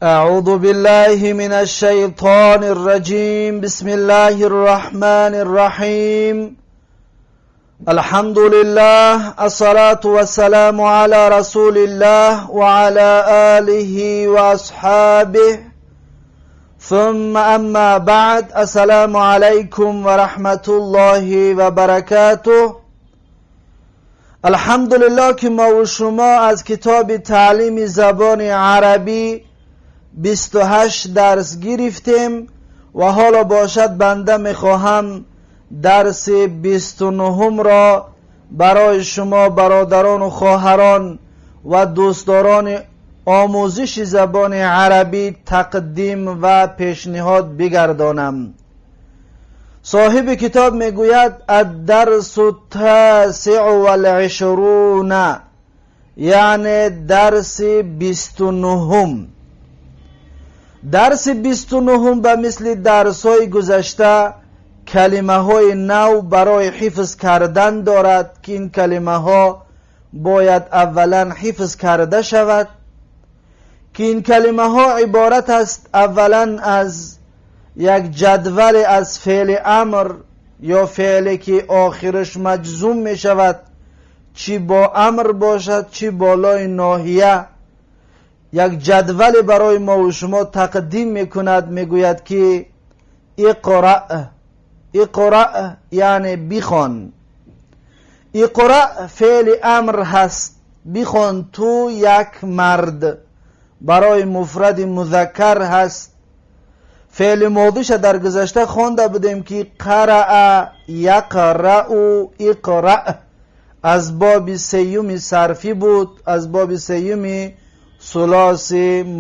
أعوذ بالله من الشيطان الرجيم. بسم الله الرحمن الرحيم. الحمد لله، الصلاة والسلام على رسول الله وعلى آله وأصحابه، ثم أما بعد. السلام عليكم ورحمة الله وبركاته. الحمد لله که ما و شما از کتاب تعلیم زبان عربی 28 درس گرفتیم و حالا باشد بنده میخواهم درس 29 را برای شما برادران و خواهران و دوستداران آموزش زبان عربی تقدیم و پیشنهاد بگردانم. صاحب کتاب میگوید: الدرس التاسع والعشرون، یعنی درس 29. درس 29 به مثل درس های گذشته کلمه های نو برای حفظ کردن دارد که این کلمه ها باید اولا حفظ کرده شود، که این کلمه ها عبارت است اولا از یک جدول از فعل امر یا فعلی که آخرش مجزوم می شود، چی با امر باشد، چی با لای ناهیه. یک جدول برای ما و شما تقدیم میکند. میگوید که اقرأ. اقرأ یعنی بخوان. اقرأ فعل امر هست. بخوان تو یک مرد، برای مفرد مذکر هست. فعل ماضیش در گذشته خوانده بودیم که قرأ یقرأ اقرأ، از باب سیوم صرفی بود، از باب سیوم ثلاث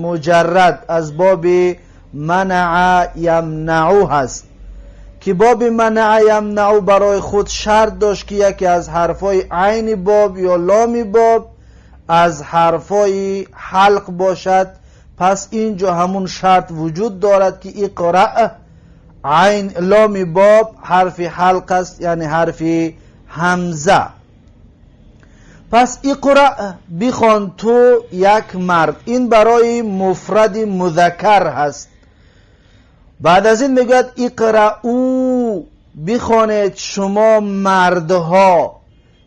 مجرد، از باب منع یمنع هست که باب منع یمنع برای خود شرط داشت که یکی از حرفای عین باب یا لام باب از حرفای حلق باشد. پس اینجا همون شرط وجود دارد که اقرأ، عین لام باب حرف حلق است، یعنی حرف همزه. پس اقرأ، بخوان تو یک مرد، این برای مفرد مذکر هست. بعد از این میگوید اقرأوا، بخوانید شما مردها.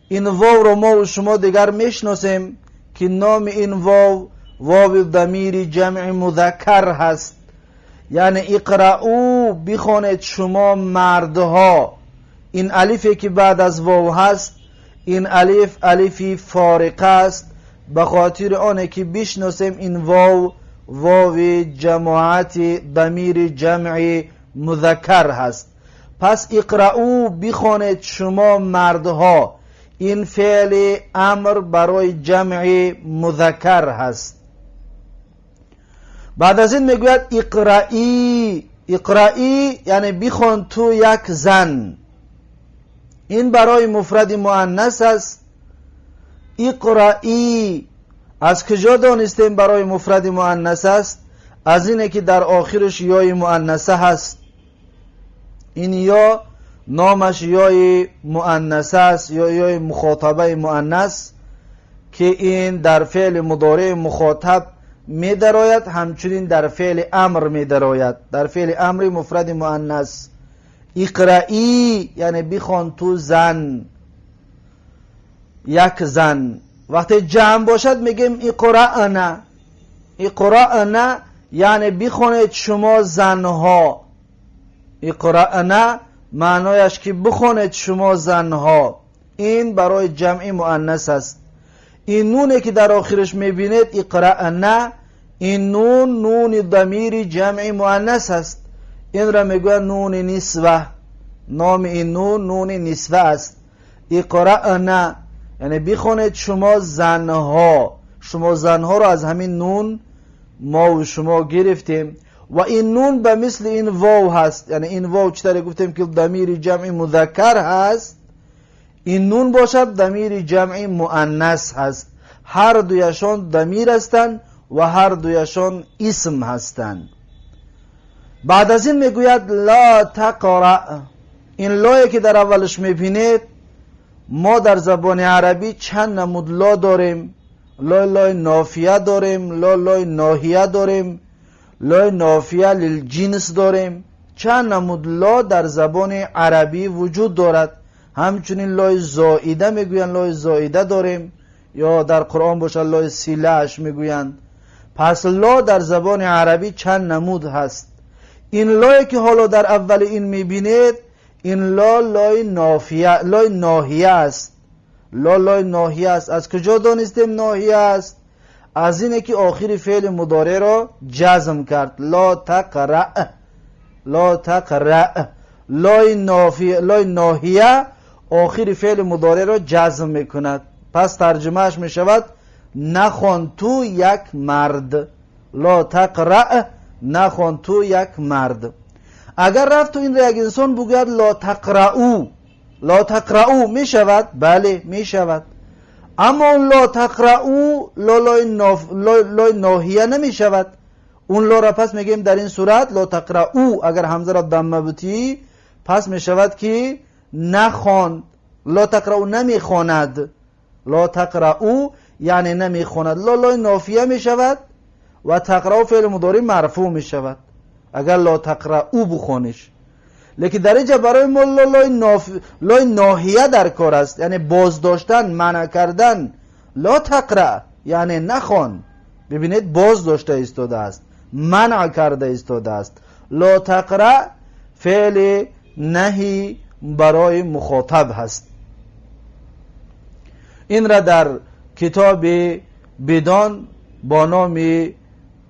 این واو رو ما و شما دیگر میشناسیم که نام این واو، واو ضمیر جمع مذکر هست. یعنی اقرأوا، بخوانید شما مردها. این الفی که بعد از واو هست، این الف، الفی فارقه است، به خاطر آنه که بشناسیم این واو، واو جماعت ضمیر جمع مذکر هست. پس اقرأوا، بخوانید شما مردها، این فعل امر برای جمع مذکر هست. بعد از این میگوید اقرئی. اقرئی یعنی بخوان تو یک زن، این برای مفرد مؤنث است. اقرئی از کجا دانستیم برای مفرد مؤنث است؟ از اینه که در آخرش یای مؤنثه هست. این یا نامش یای مؤنثه است یا یای مخاطبه مؤنث که این در فعل مضارع مخاطب می درآید، همچنین در فعل امر می درآید، در فعل امر مفرد مؤنث. اقرئی یعنی بخوان تو زن، یک زن. وقتی جمع باشد میگیم اقرأن. اقرأن یعنی بخوانید شما زنها. اقرأن معنایش که بخوانید شما زنها، این برای جمع مؤنث است. این نونه که در آخرش میبینید، اقرأن، این نون، نون ضمیر جمع مؤنث است. این را میگوید نون نسوه. نام این نون، نون نسوه است. اقرأن یعنی بخوانید شما زنها. شما زنها را از همین نون ما و شما گرفتیم و این نون به مثل این واو هست. یعنی این واو چطور گفتیم که ضمیر جمع مذکر هست، این نون باشد ضمیر جمع مؤنث هست. هر دویشان ضمیر هستند و هر دویشان اسم هستند. بعد از این میگوید لا تقرأ. این لایی که در اولش میبینید، ما در زبان عربی چند نمود لا داریم. لای، لای نافیه داریم، لا، لای ناهیه داریم. لای نافیه للجنس داریم. چند نمود لا در زبان عربی وجود دارد. همچنین لای زائده میگویند، لای زائده داریم، یا در قرآن باشد لای سیلهش میگویند. پس لا در زبان عربی چند نمود هست. این لایی که حالا در اول این میبینید، این لا لای نافیه، لای ناهیه است. لا لای ناهیه است. از کجا دانستیم ناهیه است؟ از اینه که آخر فعل مضارع را جزم کرد. لا تقرأ، لا تقرأ. لای نافیه، لای ناهیه آخر فعل مضارع را جزم میکند. پس ترجمهش میشود نخوان تو یک مرد. لا تقرأ، نخوان تو یک مرد. اگر رفت تو این را یک انسان بگوید لا تقرأو، لا تقرأو میشود؟ بله میشود. اما اون لا تقرأو لا لای ناهیه نمیشود. اون لا را پس میگیم در این صورت لا تقرأو اگر همزه را ضمه بتی، پس میشود که نخوان، لا تقرأو نمیخواند. لا تقرأو یعنی نمیخواند. لا لای نافیه میشود و تقرأو فعل مضارع مرفوع میشود اگر لا تقرأو بخوانش. لیکن در اینجا برای ما لا لای ناهیه در کار است، یعنی بازداشتن، منع کردن. لا تقرأ یعنی نخوان. ببینید باز داشته ایستاده است، منع کرده ایستاده است. لا تقرأ فعل نهی برای مخاطب هست. این را در کتاب بدان با نام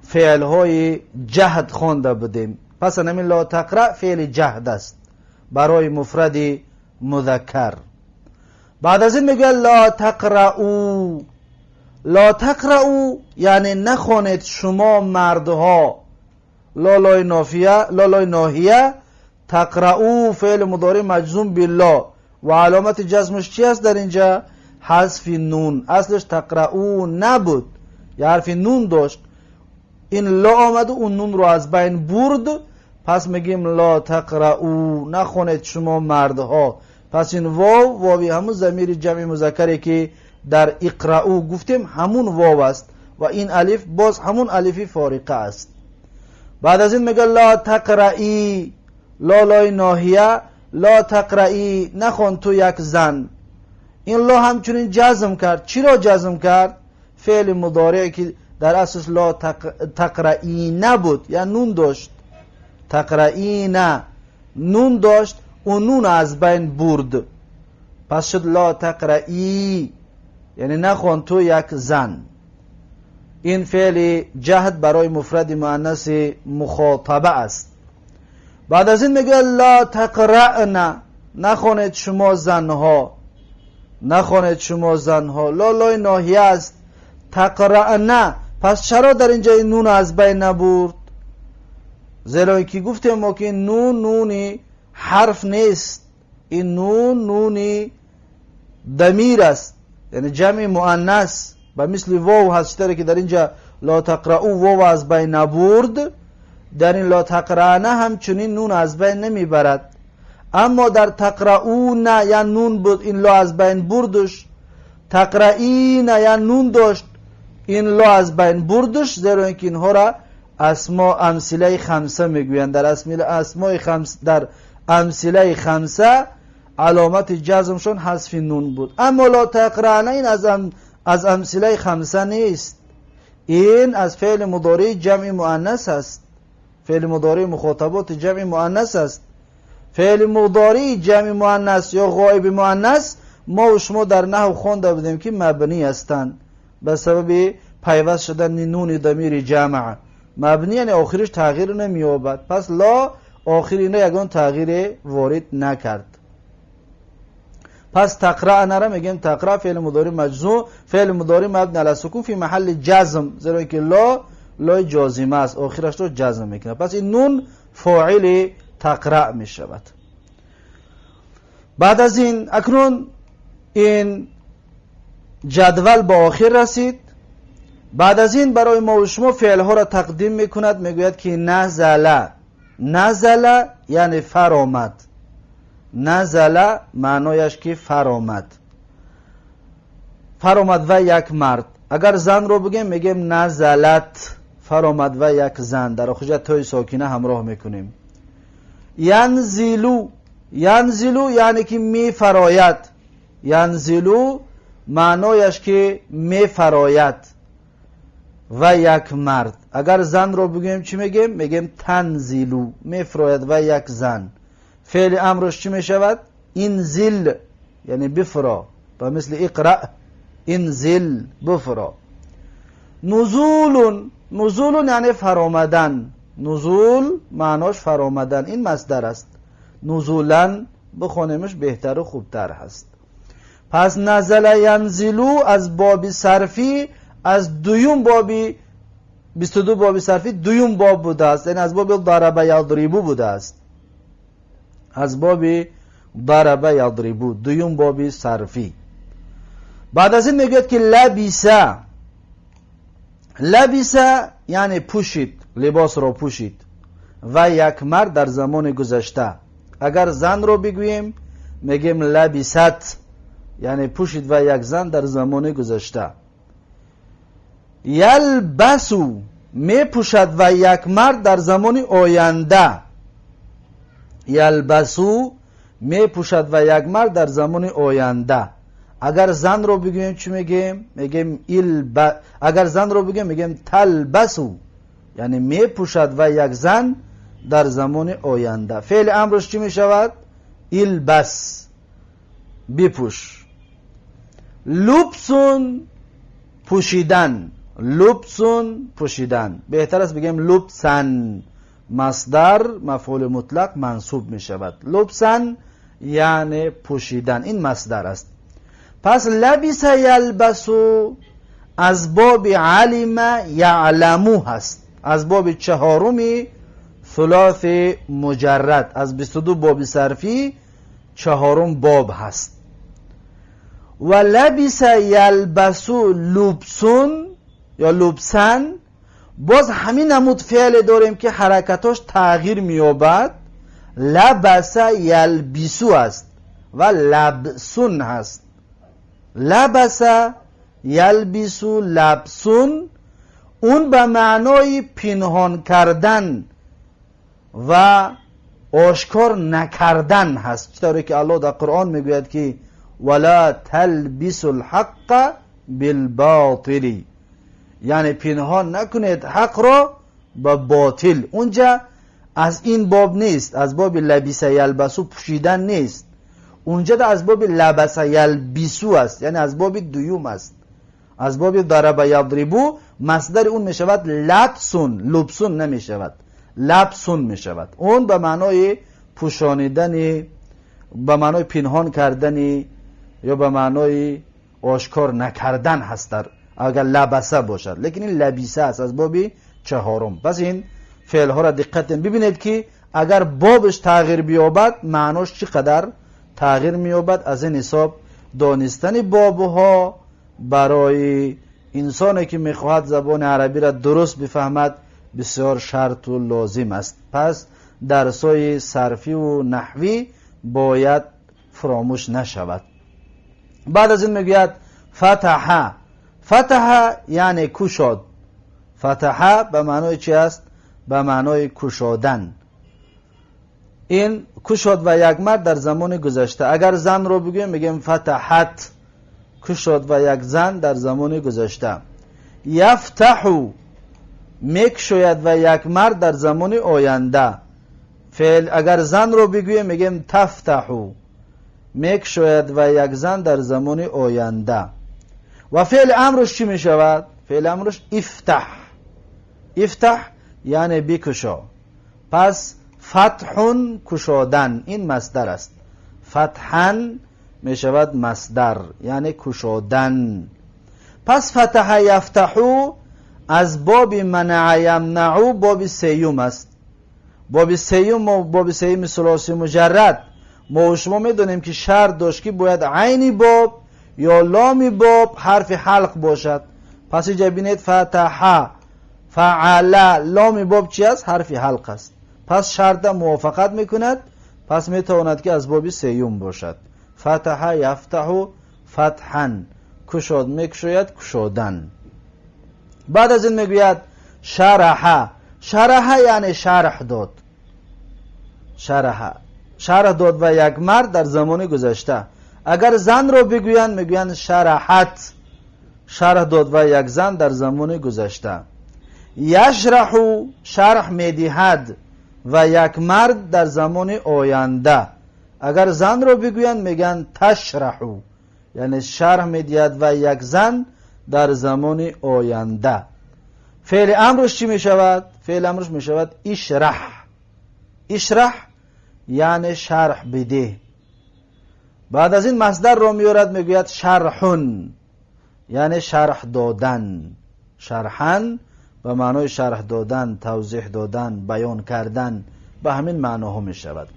فعلهای جهد خوانده بودیم. پس همین لا تقرأ فعل جهد است برای مفرد مذکر. بعد از این میگه لا تقرأو. لا تقرأو یعنی نخوانید شما مردها. لا لای نافیه، لا لای ناهیه. تقرأو فعل مضارع مجزوم باللا و علامت جزمش چی است در اینجا؟ حذف نون. اصلش تقرأو نبود، یه حرف نون داشت، این لا آمد و اون نون رو از بین برد. پس میگیم لا تقرأو، نخونید شما مردها. پس این واو، واوی همون ضمیر جمع مذکری که در اقرأو گفتیم همون واو است و این الف باز همون الفی فارقه است. بعد از این میگه لا تقرئی، لا لای ناهیه، لا تقرئی نخوان تو یک زن. این لا همچنین جزم کرد. چی را جزم کرد؟ فعل مضارع که در اساس لا تقرئی نبود، یا نون داشت، تقرئی نه، نون داشت، اون نون از بین برد. پس شد لا تقرئی یعنی نخوان تو یک زن. این فعل جهد برای مفرد مؤنث مخاطبه است. بعد از این میگه لا تقرأن، نخوانید شما زنها، نخوانید شما زنها. لا لای ناهیه است. تقرأن، پس چرا در اینجا این نون از بین نبرد؟ زیرا که گفتیم ما که این نون نونی حرف نیست، این نون نونی ضمیر است، یعنی جمع مؤنث به مثل واو هست، که در اینجا لا تقرأو واو از بین نبرد، در این لا تقرأن همچنین نون از بین نمیبرد. اما در تقرؤون یا نون بود، این لا از بین بردش. تقرئین یا نون داشت، این لا از بین بردش، زیرا اینکه اینها را اسما امثله خمسه میگویند. در اسماء خمس، در امثله خمسه علامت جزمشون حذف نون بود. اما لا تقرأن این از امثله خمسه نیست، این از فعل مضارع جمع مؤنث است. فعل مضارع مخاطبات جمع مؤنث است. فعل مضارع جمع مؤنث یا غایب مؤنث ما و شما در نحو خوانده بودیم که مبنی هستند به سبب پیوست شدن نون ضمیر جمع. مبنی یعنی آخرش تغییر نمییابد. پس لا آخر اینا یگان تغییر وارد نکرد. پس تقرأ نره میگیم تقرأ فعل مضارع مجزوم، فعل مضارع مبنی علی سکون فی محل جزم، زیرا که لا لای جازمه است، آخرش رو جزم میکنه. پس این نون فاعل تقرأ میشود. بعد از این اکنون این جدول به آخر رسید. بعد از این برای ما و شما فعل ها را تقدیم میکند، میگوید که نزل. نزل یعنی فرامد. نزل معنایش که فرامد، فرامد و یک مرد. اگر زن رو بگیم میگیم نزلت، фаромад ва як зан. Дар охир тои сокина ҳамроҳ мекунем. Янзилу, янзилу яъне ки мефарояд. Янзилу маънояш ки мефарояд ва як мард. Агар занро бигӯем чӣ мегӯем? Мегӯем танзилу, мефарояд ва як зан. Феъли амрш чӣ мешавад? Инзил, яъне бифро. Ба мисли иқра, инзил, бифро. Нузулун, нузулун яъне фаромадан. Нузул маънош фаромадан, ин масдар аст. Нузулан бихонемш беҳтару хубтар ҳаст. Пас назала янзилу аз боби сарфӣ, аз дуюм боби 22 боби сарфӣ дуюм боб будааст, яъне аз боби дараба ядрибу будааст. Аз боби дараба ядрибу дуюм боби сарфӣ. Баъд аз ин мегӯяд ки лабиса. Лабиса яъне пӯшид, либосро пӯшид ва як мард дар замони гузашта. Агар занро бигӯем мегӯем лабисат, яъне пӯшид ва як зан дар замони гузашта. Ялбасу мепӯшад ва як мард дар замони оянда. Ялбасу мепӯшад ва як мард дар замони оянда. Агар занро бигӯем чӣ мегӯем? Мегӯем илба. Агар занро бигӯем мегӯем талбасу, яъне мепӯшад ва як зан дар замони оянда. Феъли амрш чӣ мешавад? Илбас, бипӯш. Лубсун пӯшидан, лубсун пӯшидан. Беҳтар аст бигӯем лубсан, масдар мафъули мутлақ мансуб мешавад. Лубсан яъне пӯшидан, ин масдар аст. Пас лабиса ялбасу аз боби алима яъламу ҳаст, аз боби чаҳоруми ثلاث муҷаррад, аз 22 боби сарфӣ чаҳорум боб ҳаст. Ва лабиса ялбасу лубсун ё лубсан, боз ҳамин намуд феъле дорем ки ҳаракатош тағйир меёбад. Лабаса ялбису аст ва лабсун ҳаст. Лабаса ялбису лабсун, он ба маънои пинҳон кардан ва ошкор накардан ҳаст. Чӣ тавре ки Аллоҳ дар Қуръон мегӯяд ки вала талбису лҳаққа билботили, яъне пинҳон накунед ҳақро ба ботил. Унҷа аз ин боб нест, аз боби лабиса ялбасу пӯшидан нест. Унҷа аз боби лабаса ялбису аст, яъне аз боби дуюм аст, аз боби дараба ядрибу. Масдари он мешавад лабсун, лубсун намешавад, лабсун мешавад. Он ба маънои пӯшонидани, ба маънои пинҳон кардани ё ба маънои ошкор накардан ҳаст агар лабаса бошад, лекин ин лабиса аст аз боби чаҳорум. Пас ин феълҳоро диққат диҳем, бибинед ки агар бобش тағйир биёбад, маънош чӣ қадар тағйир меёбад. Аз ин ҳисоб донистани бобҳо барои инсоне ки мехоҳад забони арабиро дуруст бифаҳмад бисёр шарту лозим аст. Пас дарсҳои сарфиву наҳвӣ бояд фуромӯш нашавад. Баъд аз ин мегӯяд фатаҳа. Фатаҳа яъне кушод. Фатаҳа ба маънои чи аст? Ба маънои кушодан. Ин кушод ва як мард дар замони гузашта. Агар занро бигӯем мегӯем фатаҳат, кушод ва як зан дар замони гузашта. Яфтаҳу мекушояд ва як мард дар замони оянда. Феъл агар занро бигӯем мегӯем тафтаҳу, мекушояд ва як зан дар замони оянда. Ва феъли амрш чӣ мешавад? Феъли амрш ифтаҳ. Ифтаҳ яъне бикушо. Пас фатҳун кушодан, ин масдар аст. Фатҳан мешавад масдар, яъне кушодан. Пас фатаҳа яфтаҳу аз боби манаа ямнаъу боби сеюм аст. Боби сеюм, боби сеюми сулоси муҷаррад, мо шумо медонем ки шарт дошт ки бояд айни боб ё ломи боб ҳарфи ҳалқ бошад. Пас инҷа бинед, фатаҳа, фаъала, ломи боб чи аст? Ҳарфи ҳалқ аст. Пас шарта мувофиқат мекунад, пас метавонад ки аз боби сеюм бошад. Фатаҳа яфтаҳу фатҳан, кушод, мекушояд, кушодан. Баъд аз ин мегӯяд Шараҳа. Шараҳа яъне шарҳ дод. Шараҳа. Шарҳ дод ва як мард дар замони гузашта. Агар занро бигӯянд, мегӯянд шараҳат. Шарҳ дод ва як зан дар замони гузашта. Яшраҳу шарҳ медиҳад ва як мард дар замони оянда. Агар занро бигӯянд, мегӯянд ташраҳу. Яъне шарҳ медиҳад ва як зан дар замони оянда. Феъли амрш чӣ мешавад? Феъли амрш мешавад ишраҳ. Ишраҳ яъне шарҳ бидеҳ. Баъд аз ин масдарро меорад, мегӯяд шарҳун, яъне шарҳ додан. Шарҳан ба маънои шарҳ додан, тавзеҳ додан, баён кардан, ба ҳамин маъноҳо мешавад.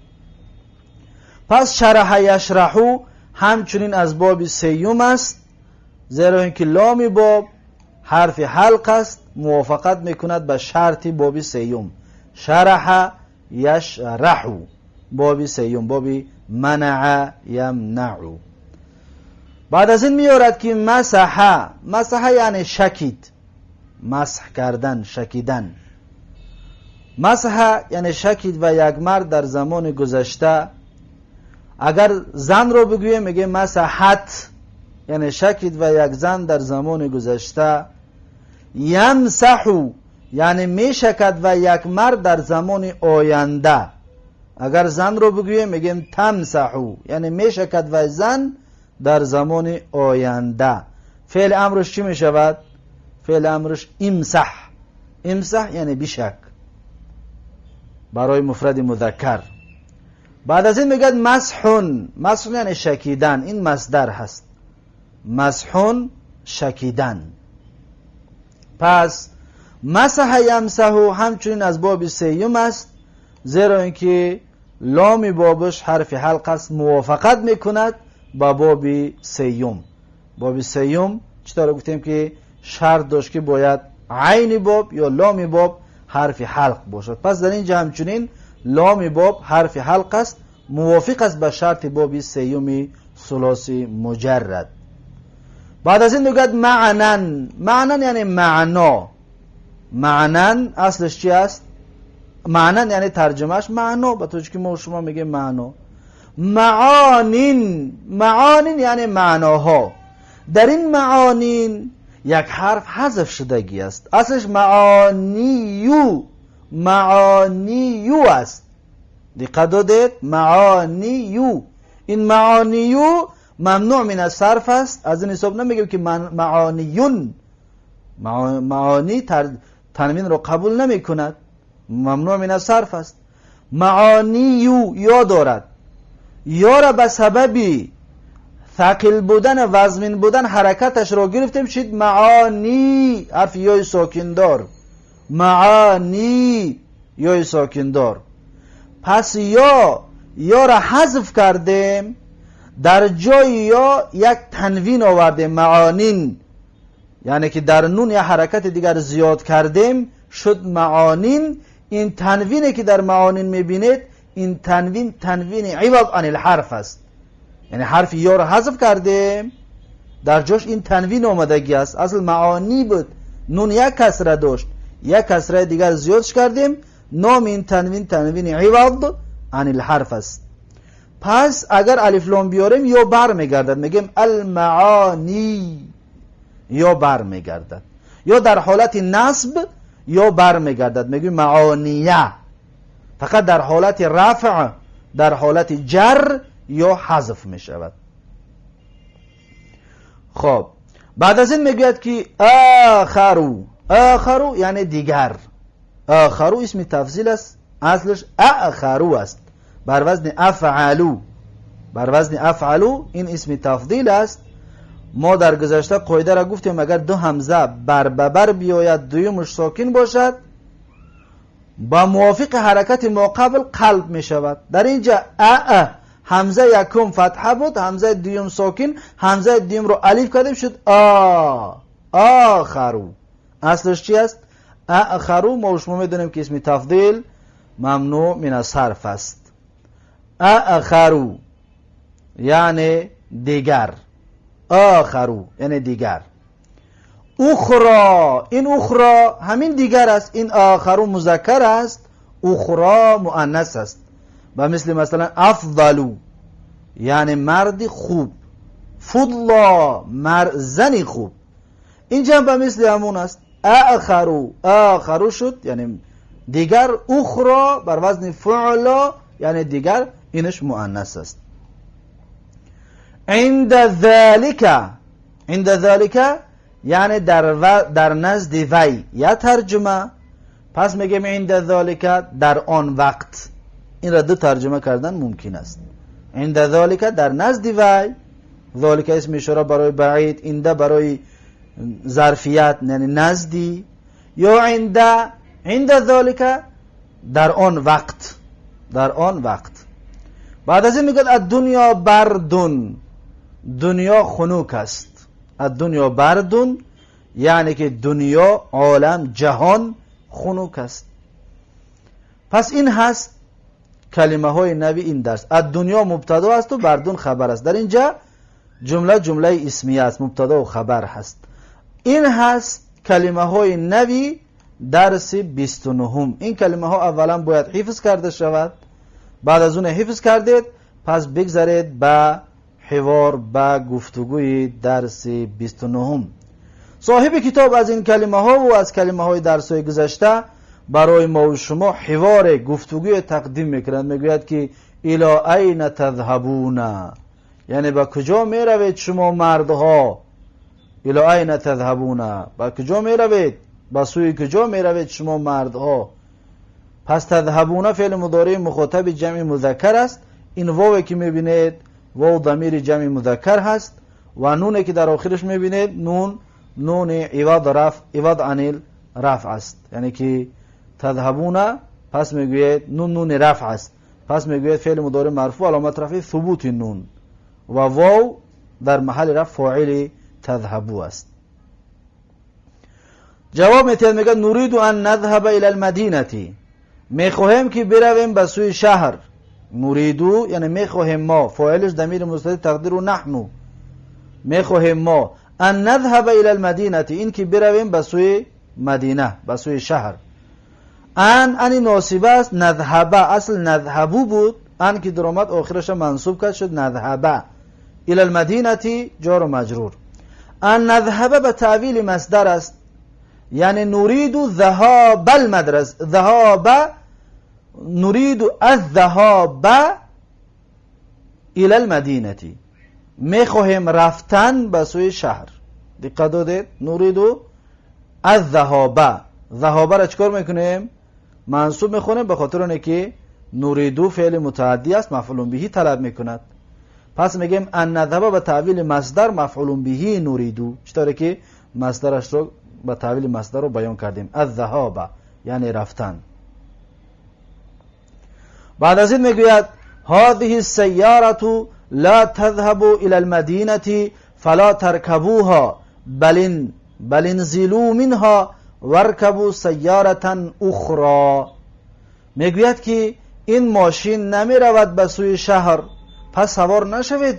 Пас шараҳа яшраҳу ҳамчунин аз боби сеюм аст, зеро ин ки ломи боб ҳарфи ҳалқ аст, мувофиқат мекунад ба шарти боби сеюм. Шараҳа яшраҳу, боби сеюм, боби манаа ямнау. Баъд аз ин меорад ки масаҳа. Масаҳа яъне шакид, масҳ кардан, шакидан. Масҳа яъне шакид ва як мард дар замони гузашта. Агар занро бигӯем, мегӯем масаҳат, яъне шакид ва як зан дар замони гузашта. Ямсаҳу яъне мешакад ва як мард дар замони оянда. Агар занро бигӯем, мегӯем тамсаҳу, яъне мешакад ва зан дар замони оянда. Феъли амрш чӣ мешавад? Феъли амрш имсаҳ. Имсаҳ яъне бишак барои муфради музаккар. Баъд аз ин мегӯяд масҳун. Масҳун яъне шакидан, ин масдар ҳаст. Масҳун шакидан. Пас масаҳа ямсаҳу ҳамчунин аз боби сеюм аст, зеро ин ки ломи бобаш ҳарфи ҳалқ аст, мувофиқат мекунад ба боби сеюм. Боби сеюм чӣ тавр гуфтем ки шарт дошт ки бояд айни боб ё ломи боб ҳарфи ҳалқ бошад. Пас дар инҷа ҳамчунин ломи боб ҳарфи ҳалқ аст, мувофиқ аст ба шарти боби сеюми сулоси муҷаррад. Баъд аз ин мегӯяд маънан. Маънан яъне маъно. Маънан аслаш чи аст? Маънан яъне тарҷумааш маъно, ба тоҷики мо шумо мегӯем маъно. Маонин, маонин яъне маъноҳо. Дар ин маонин як ҳарф ҳазф шудагӣ аст. Аслаш маонию, маонию аст. Диққат додед? Маонию. Ин маонию мамнӯъ мин ас-сарф аст. Аз ин ҳисоб намегӯем ки маониюн. Маони танвинро қабул намекунад, мамнӯъ мин ас-сарф аст. Маонию ё дорад. Ёра ба сабаби ثقیل будан, вазмин будан ҳаракаташро гирифтем, шид маони, ҳарфи ёи сокиндор. Маони ёи сокиндор. Пас ё ёра ҳазф кардем, дар ҷои ё як танвин овардем, маонин, яъне ки дар нун як ҳаракати дигар зиёд кардем, шуд маонин. Ин танвине ки дар маонин мебинед, ин танвин танвини иваз анил ҳарф аст. Яъне ҳарфи ёро ҳазф кардем, дар ҷош ин танвин омадагӣ аст. Асл маонӣ буд, нун як касра дошт, як касраи дигар зиёдш кардем. Номи ин танвин танвини иваз анил ҳарф аст. Пас агар алифлом биёрем, ё бар мегардад, мегӯем алмаонӣ, ё бар мегардад, ё дар ҳолати насб ё бар мегардад, мегӯем маония. Фақат дар ҳолати рафъ, дар ҳолати ҷар ё ҳазф мешавад. Хоб, баъд аз ин мегӯяд ки ахару. Ахару яъне дигар. Ахару исми тафзил аст, аслаш ахару аст, бар вазни афъалу. Бар вазни афъалу ин исми тафдил аст. Мо дар гузашта қоидаро гуфтем, агар ду ҳамза бар ба бар биёяд, дуюмаш сокин бошад, ба мувофиқи ҳаракати моқабл қалб мешавад. Дар инҷа аа ҳамза якум фатҳа буд, ҳамзаи дуюм сокин, ҳамзаи дуюмро алиф кардем, шуд а, ахару. Аслаш чи аст? Ахару. Мо шумо медонем ки исми тафдил мамнӯъ мин асарф аст. Ахару яъне дигар, ахару яъне дигар. اخرى، این اخرى همین دیگر است. این آخرو مذکر است، اخرى مؤنث است. و مثل مثلا افضلو یعنی مرد خوب، فضلا زن خوب. اینجا هم به مثل همون است. آخرو، آخرو شد یعنی دیگر، اخرى بر وزن فعلا یعنی دیگر، اینش مؤنث است. عند ذلك، عند ذلك یعنی در نزد وی یا ترجمه. پس میگیم عند ذلك در آن وقت. این را دو ترجمه کردن ممکن است. عند ذلك در نزد وی، ذلك اسم اشاره برای بعید، عند برای ظرفیت یعنی نزدی، یا عند ذلك در آن وقت، در آن وقت. بعد از این میگه الدنیا بردون، دنیا خنوک است. الدنیا بردون یعنی که دنیا، عالم، جهان خنوک است. پس این هست کلمه های نوی این درس. الدنیا مبتدا است و بردون خبر است. در اینجا جمله جمله اسمیه است، مبتدا و خبر هست. این هست کلمه های نوی درس 29. این کلمه ها اولا باید حفظ کرده شود. بعد از اون حفظ کردید پس بگذارید به حوار، به گفتگوی درس 29. صاحب کتاب از این کلمه ها و از کلمه های درس های گذشته برای ما و شما حوار، گفتگوی تقدیم میکنند. میگوید که الى این تذهبون، یعنی به کجا میروید شما مردها؟ الى این تذهبون، به کجا میروید؟ به سوی کجا میروید شما مردها؟ پس تذهبون فعل مضارع مخاطب جمع مذکر است. این واو که میبینید واو ضمیر جمع مذکر هست و نون که در آخرش میبینید نون، نون عوض رفع، عوض عن رفع است. یعنی که تذهبون پس میگوید نون، نون رفع است. پس میگوید فعل مضارع مرفوع، علامت رفع ثبوت نون و واو در محل رفع فاعل تذهبوا است. جواب میتید، میگه نريد ان نذهب الى المدینه، میخواهیم که برویم به سوی شهر. نريد یعنی میخواهیم ما، فاعلش ضمیر مستتر تقدیره نحن. میخواهیم ما ان نذهب الى المدینه، این که برویم به سوی مدینه، به سوی شهر. ان، ان ناصبه است. نذهب اصل نذهبو بود، ان که درآمد آخرش منصوب کرد شد نذهب. الى المدینه جار و مجرور. ان نذهب به تاویل مصدر است، یعنی نريد ذهاب المدرسه، ذهاب، نريد الذهاب الى المدینه، میخواهیم رفتن به سوی شهر. دقت دادید؟ نريد الذهاب، ذهاب را چکار میکنیم؟ منصوب میخونیم، به خاطر اونه که نريد فعل متعدی است، مفعول به طلب میکند. پس میگیم ان نذهب به تاویل مصدر، مفعول به نريد. چطوره که مصدرش رو به تاویل مصدر رو بیان کردیم، الذهاب یعنی رفتن. بعد از این میگوید هذه السيارة لا تذهب الى المدينة فلا تركبوها بل انزلوا منها واركبوا سيارة اخرى. میگوید که این ماشین نمی رود به سوی شهر، پس سوار نشوید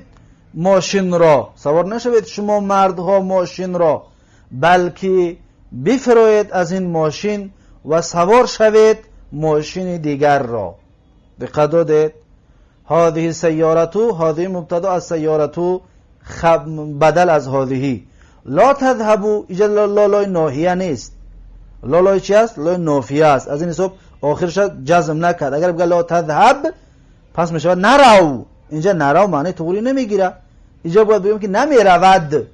ماشین را، سوار نشوید شما مردها ماشین را، بلکه بفروید از این ماشین و سوار شوید ماشین دیگر را. دقت دادید؟ هذه السيارة، هذه مبتدا، السيارة بدل از هذه. لا تذهب، اینجا لا لای ناهیه نیست. لا لای چی است؟ لای نافیه است. از این حساب آخرش جزم نکرد. اگر بگه لا تذهب پس میشود نرو. اینجا نرو معنی طوری نمیگیره. اینجا باید بگیم که نمیرود.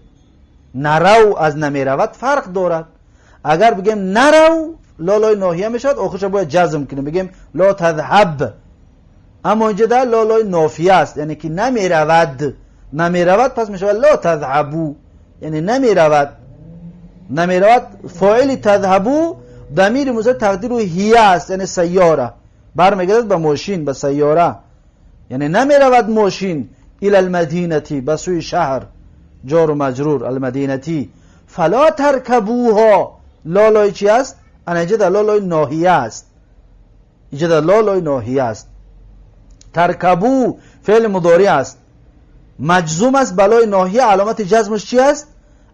نرو از نمیرود فرق دارد. اگر بگیم نرو لا لای ناهیه میشود، آخرش باید جزم کنیم، بگیم لا تذهب. اما اینجا در لا لای نافیه است، یعنی که نمیرود. نمیرود پس میشود لا تذهبو، یعنی نمیرود. نمیرود فاعل تذهبو ضمیر مستتر تقدیره هی است، یعنی سیاره، برمیگردد به ماشین، به سیاره. یعنی نمیرود ماشین. الى المدینه به سوی شهر، جار و مجرور المدینه. فلا تركبوها، لا لای چی است؟ اینجا در لا لای ناهیه است. اینجا در لا لای ناهیه است. تركبوا فعل مضارع است، مجزوم است به لای ناهیه. علامت جزمش چی است؟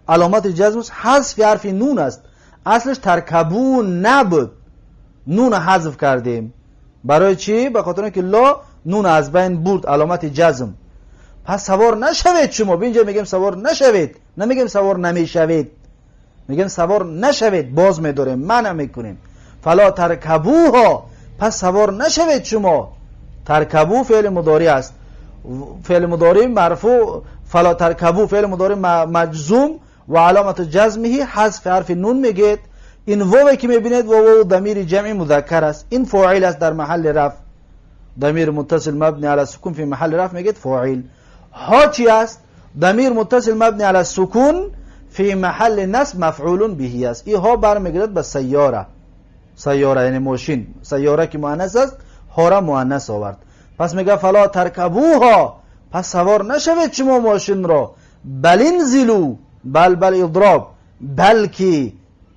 علامت جزمش حذف حرف نون است. اصلش ترکبون نبود، نون حذف کردیم. برای چی؟ به خاطر اینکه لا نون از بین برد، علامت جزم. پس سوار نشوید شما. به اینجا میگیم سوار نشوید، نمیگیم سوار نمیشوید، میگیم سوار نشوید، باز میداریم، منع میکنیم. فلا ترکبوها، پس سوار نشوید شما. ترکبو فعل مضارع است، فعل مضارع مرفوع. فلا ترکبو فعل مضارع مجزوم و علامت جزمه حذف حرف نون میگید. این واو که میبینید واو ضمیر جمع مذکر است، این فاعل است در محل رفع. ضمیر متصل مبنی علی السکون فی محل رفع میگید فاعل. ها چی است؟ ضمیر متصل مبنی علی السکون فی محل نصب مفعول به است. این ها برمیگردد به سیاره، سیاره یعنی ماشین، سیاره که مؤنث است ها را مؤنث آورد. پس میگه فلا ترکبوها، پس سوار نشوید شما ماشین را. بل انزلوا، بل بل اضراب، بلکه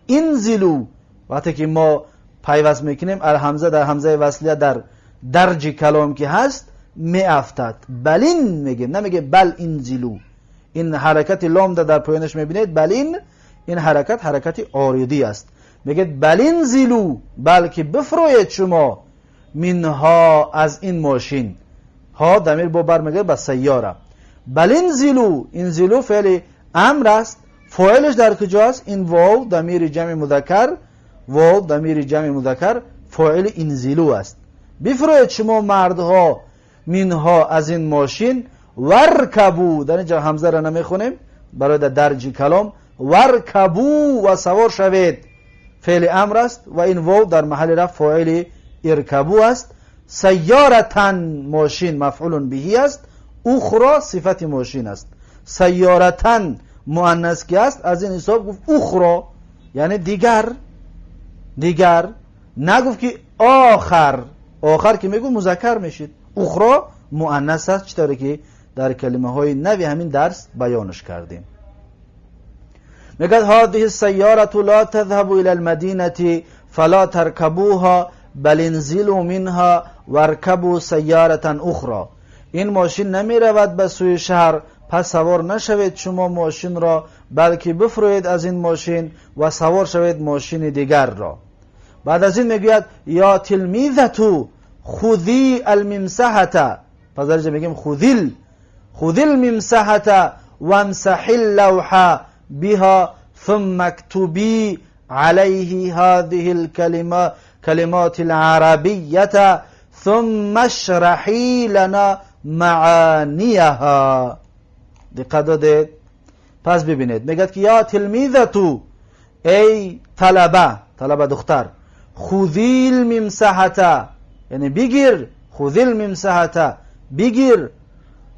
انزلوا. وقتی که ما پیوست میکنیم الهمزه در همزه وصلیه در درج کلام که هست می افتد. بلین میگیم، نمیگه بل انزلوا. این حرکت لام در پایانش میبینید بلین، این حرکت حرکت عارضی است. میگه بل انزلوا، بلکه بفروید شما منها از این ماشین. ها ضمیر با برمیگرده به سیاره. بل انزلوا، انزلوا فعل امر است، فاعلش در کجاست؟ این واو ضمیر جمع مذکر، واو ضمیر جمع مذکر فاعل انزلوا است. بفروید شما مردها منها از این ماشین. ورکبو، در اینجا همزه را نمیخونیم برای در درج کلام. ورکبو و سوار شوید، فعل امر است و این واو در محل رفع فاعل ارکبو است. سیارتن ماشین مفعول بهی است، اخرى صفت ماشین است. سیارتن مؤنث که است، از این حساب گفت اخرى یعنی دیگر، دیگر، نگفت که آخر. آخر که میگو مذکر میشید، اخرى مؤنث است، چطوری که در کلمه های نوی همین درس بیانش کردیم. میگه هذه السیاره لا تذهب الى المدینه فلا ترکبوها بل انزلوا منها وارکبوا سیاره اخرى. این ماشین نمی رود به سوی شهر، پس سوار نشوید شما ماشین را، بلکه بفروید از این ماشین و سوار شوید ماشین دیگر را. بعد از این میگوید یا تلمیذتو خذی الممسحة. پس در اینجا میگیم خذیل، خذی الممسحة وامسحی اللوح بها ثم اكتبي عليه هذه الكلمة کلمات العربية ثم اشرحي لنا معانيها. دقت دادید؟ پس ببینید میگه که یا تلمیذتو، ای طلبه، طلبه دختر، خذی الممسحة یعنی بگیر، خذی الممسحة بگیر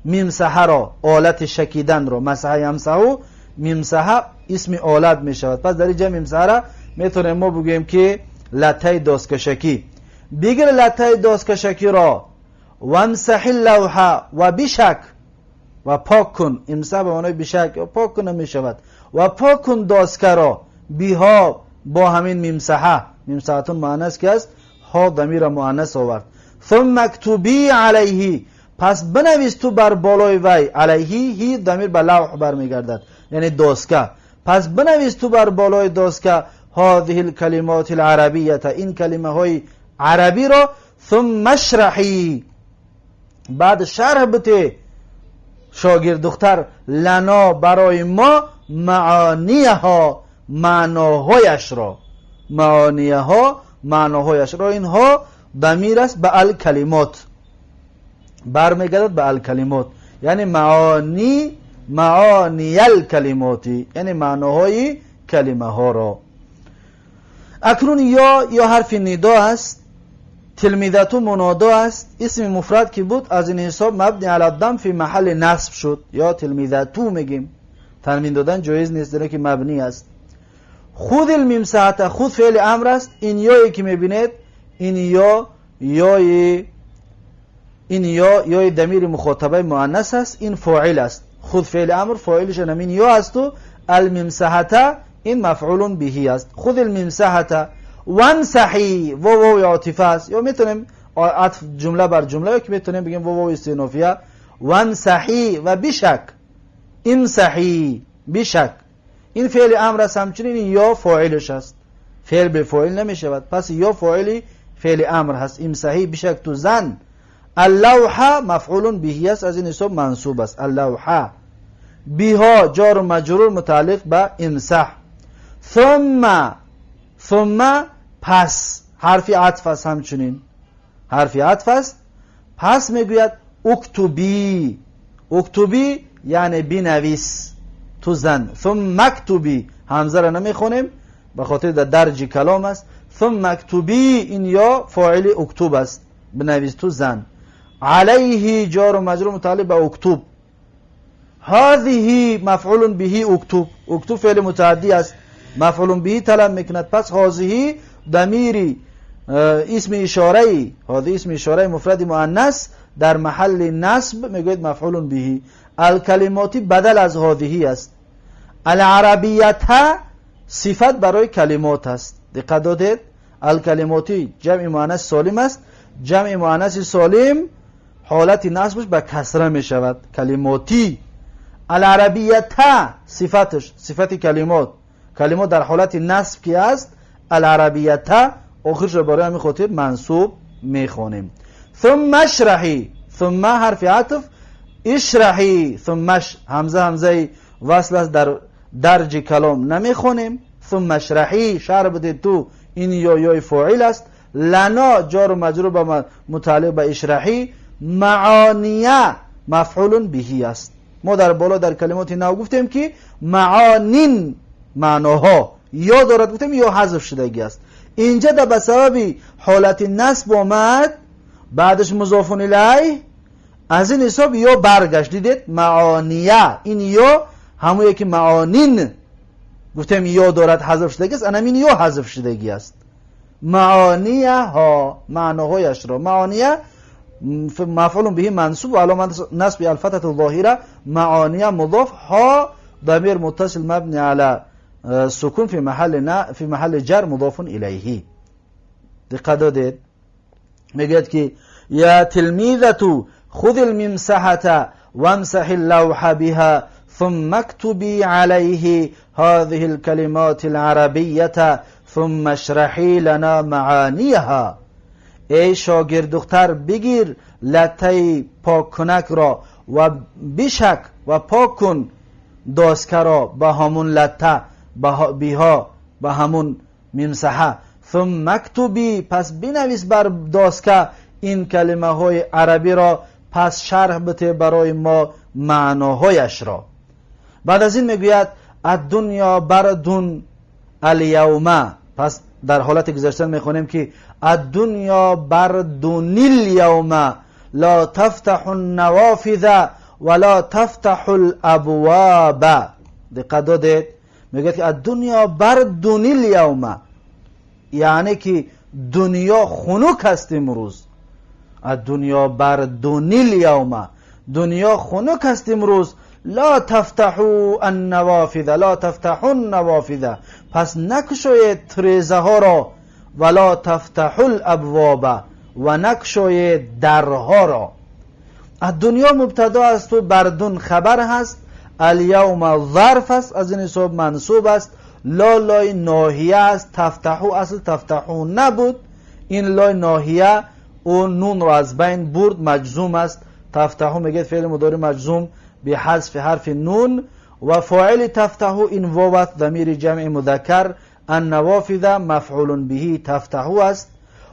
ممسحه را، آلت شکیدن را. مسحه یمسحو، ممسحه اسم آلت می شود. پس در اینجا ممسحه را میتونیم ما بگوییم که لته دستکشکی. بگیر لته دستکشکی را، وامسح اللوحه و بشک و پاک کن. امسح به معنای بشک یا پاک کن می شود. و پاک کن داسکه را، بیها با همین ممسحه، ممسحتون مؤنث که است، ها ضمیر مؤنث آورد. ثم اكتبي علیه، پس بنویس تو بر بالای وی. علیه هی ضمیر به لوح برمیگردد یعنی داسکه. پس بنویس تو بر بالای داسکه هذه الکلمات العربیه، این کلمه های عربی را. ثم اشرحی، بعد شرح بده شاگرد دختر، لنا برای ما، معانیها معناهایش را، معانیها معناهایش را. اینها ضمیر است به الکلمات، برمیگردد به الکلمات، یعنی معانی، معانی الکلماتی، یعنی معناهای کلمه ها را. اکنون یا حرف ندا است، تلمیذتو منادا است، اسم مفرد که بود از این حساب مبنی علی الضم فی محل نصب شد. یا تلمیذتو میگیم، تنوین دادن جایز نیست زیرا که مبنی است. خذ الممسحة، خذ فعل امر است. این یایی که میبینید این یا یای، این یا یای ضمیر مخاطبه مؤنث است، این فاعل است. خذ فعل امر فاعلش همین یا است و الممسحة این مفعول به است. خذ الممسحة وامسحی، واو واو عاطفه است، یا میتونیم عطف جمله بر جمله، یا که میتونیم بگیم واو واو استئنافیه. وامسحی و بشک، امسحی بشک. این فعل امر است، همچنین یا فاعلش است، فعل به فاعل نمیشود، پس یا فاعلی فعل امر هست. امسحی بشک تو زن. اللوحه مفعول به است، از این حساب منصوب است. اللوحه بها جار و مجرور متعلق به امسح. ثم، ثم پس حرف عطف است، همچنین حرف عطف است. پس میگوید اکتبی، اکتبی یعنی بنویس تو زن. ثم اکتبی، همزه را نمیخونیم به خاطر در درج کلام است. ثم اکتبی این یا فاعل اکتب است، بنویس تو زن. علیه جار و مجرور متعلق به اکتب. هذه مفعول به اکتب، اکتب فعل متعدی است، مفعول به طلب میکند. پس هذه ضمیری اسم اشاره، هذه اسم اشاره مفرد مؤنث در محل نصب میگوید مفعول به. الکلماتی بدل از هذه است. العربیت صفت برای کلمات است. دقت دادید؟ الکلماتی جمع مؤنث سالم است. جمع مؤنث سالم حالت نصبش به کسره می شود. کلماتی. العربیت صفتش، صفت کلمات، کلمات در حالت نصب که است العربیت آخرش را برای همین خاطر منصوب میخوانیم. ثم اشرحی، ثم حرف عطف، اشرحی ثم همزه، همزه وصل است در درج کلام نمیخونیم. ثم اشرحی شرح بده تو، این یا یای فاعل است. لنا جار و مجرور به متعلق به اشرحی. معانیه مفعول بهی است. ما در بالا در کلمات نو گفتیم که معانین معناها یا دارد، گفتیم یا حذف شدگی است. اینجا در به سبب حالت نصب آمد، بعدش مضاف الیه، از این حساب یا برگشت. دیدید معانیه، این یا همون که معانین گفتیم یا دارد حذف شدگی است، انم این یا حذف شدگی است. معانیه ها معناهایش را، معانیه مفعول به منصوب و علامت نصب الفتحة الظاهرة، معانیه مضاف، ها ضمیر متصل مبنی علی سکون فی محل نه فی محل جر مضاف الیه. دقت دادید؟ میگوید که یا تلمیذة خذ الممسحة وامسح اللوح بها ثم اكتبي عليه هذه الكلمات العربية ثم اشرحي لنا معانيها. ای شاگرد دختر، بگیر لته پاک کنک را و بشک و پاک کن داسکه را به همون لته، بها به همون ممسحه. ثم اكتبي پس بنویس بر داسکه این کلمه های عربی را، پس شرح بده برای ما معناهایش را. بعد از این میگوید الدنیا برد الیوم. پس در حالت گذشته میخونیم که الدنیا برد الیوم لا تفتح النوافذ ولا تفتح الابواب. دقت دادید؟ میگه که الدنیا برد الیوم یعنی که دنیا خنک است امروز. الدنیا برد الیوم، دنیا خنک است امروز. لا تفتحوا النوافذ، لا تفتحوا النوافذ، پس نکشوید تریزه ها را، ولا تفتحوا الابواب و نکشوید درها را. الدنیا مبتدا است و بردون خبر هست. الیوم ظرف است، از این حساب منصوب است. لا لای ناهیه است. تفتحو اصل تفتحو نبود، این لای ناهیه او نون را از بین برد، مجزوم است. تفتحو میگه فعل مضارع مجزوم به حذف حرف نون و فاعل تفتحو این واو است، ضمیر جمع مذکر. النوافذ مفعول به تفتحو است.